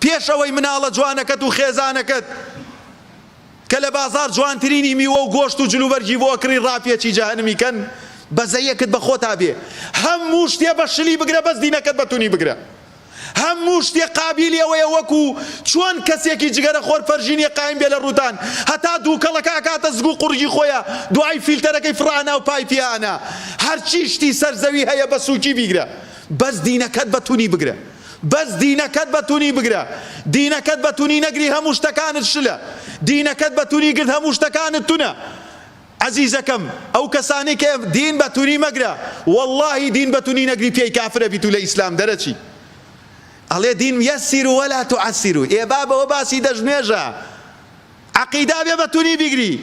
پێش ئەوەی مناڵە جوانەکەت و خێزانەکەت کە لە بازاڕ جوانترینی میوە و گۆشت و جلوبەرگی بۆ ئەکڕی ڕاپێچی جەهەنمی کەن، بەزەیەکت بە خۆتا بێ. هەموو شتێ بە شلی بگرە بەس دینەکەت بە تونی بگرە. هەموو شتێ قابیلی ئەوەیە وەکو چۆن کەسێکی جگەرە خۆر پەرژینێ قایم بێ لە ڕووتان هەتا دووکەڵەکە ئەکاتە زگ و قوڕگی خۆیا دوای فیلتەرەکەی فڕ ئەنا و پایپیا ئەنا هەرچی شتی سەر زەوی هەیە بە سووکی بیگرە بەس دینەکەت بە تونی بگرە. بەس دینەکەت بە تونی بگرە دینەکەت بە تونی نەگری هەموو شتەکانت شلە دینەکەت بە تونی گرت هەموو شتەکانت تونە عەزیزەکەم ئەو کەسانەی کە دین بە تونی مەگرە وەڵاهی دین بە تونی نەگری پێی کافرە بیت و لە ئیسلام دەرەچی ئەڵێ دین یسروا ولا تعسروا ئێ بابە ئەوە باسی دەستنوێژە عەقیدە بێ بە تونی بیگری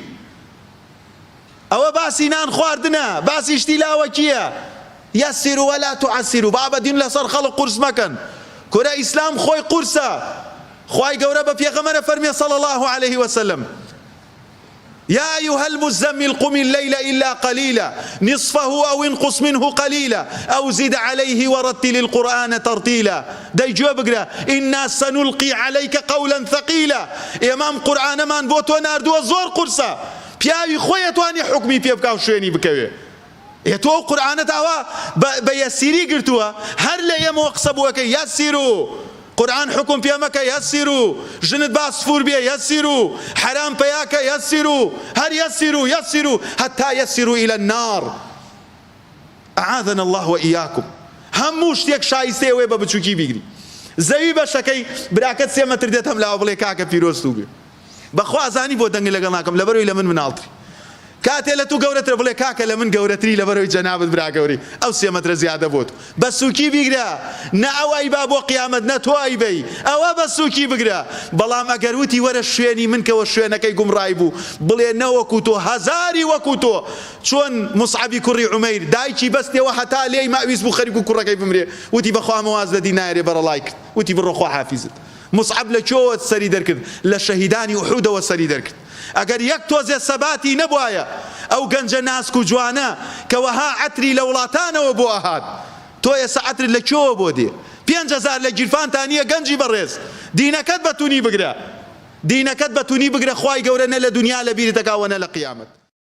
ئەوە باسی نان خواردنە باسی شتی لاوەکیە یسروا ولا تعسروا بابە دین لەسەر خەڵک قورس مەکەن کورە ئیسلام خۆی قورسە خوای گەورە بە پێغەمبەرە فەرمیە صلی الله علیه وسلم يا أيها المزمل قم الليل إلا قليلا نصفه أو انقص منه قليلا أو زد عليه ورتل القرآن ترتيلا دەی گوێ بگرە إنا سنلقي عليك قولا ثقيلا ئێمە ئەم قورئانەمان بۆ تۆ ناردووە زۆر قورسە پیاوی خۆی ئەتوانێ حوکمی پێ بکا و شوێنی بکەوێ ئێ تۆ ئەو قورئانەت ئاوا بە یەسیری گرتووە هەر لە ئێمەوە قسە بۆ ئەکەی یەسیرو قورئان حوکم پێ مەکە یەسیرو ژنت با سفور بێ یەسیرو حەرام پەیا کە یەسیرو هەر یەسیرو یەسیرو هەتا یەسیرو ئیلە النار اعاذنا اللە و ایاکم هەموو شتێک شایستەی ئەوەیە بە بچوکی بیگری زەوی بەشەکەی براکەت سێ مەتر دێت هەم لاوە بڵێ کاکە پیرۆزت و بێ بەخوا ئەزانی بۆ دەنگت لەگەڵ ناکەم لەبەرەوەی لە من مناڵتری کاتێ لە تو گەورەترە بڵێ کاکە لە من گەورەتری لەبەرەوەی جەنابت برا گەورەی ئەو سێ مەترە زیادە بۆت بە سوکی بیگرە نە ئەو ئەیبا بۆ قیامەت نە تۆ ئەیبەی ئەوە بە سوکی بگرە بەڵام ئەگەر وتی وەرە شوێنی من کەوە شوێنەکەی گومڕای بوو بڵێ نەوەکو تۆ هەزاری وەکو تۆ چۆن موسعەبی کوڕی عومەیر دایکی بەستیەوە هەتا لێی مەئویس بوو خەریک بوو کوڕەکەی بمرێ وتی بەخوا ئەمە واز لە دین نایەرێ بەڕەڵای کرد وتی بڕۆ خوا حافیزت موسعەب لە کوێوە سەری دەرکرد لە شەهیدانی ئوحودەوە سەری دەرکرد ئەگەر یەک تۆزێ سەباتی نەبوایە ئەو گەنجە ناسک و جوانە کە وەها عەتری لە وڵاتانەوە بۆ ئەهات تۆ ئێستا عەترت لە کوێوە بۆ دێ 5000 لە گیرفانتا نییە گەنجی بەڕێز دینەکەت بە تونی بگرە دینەکەت بە تونی بگرە خوای گەورە نە لە دونیا لە بیرت ئەکا وە نە لە قیامەت.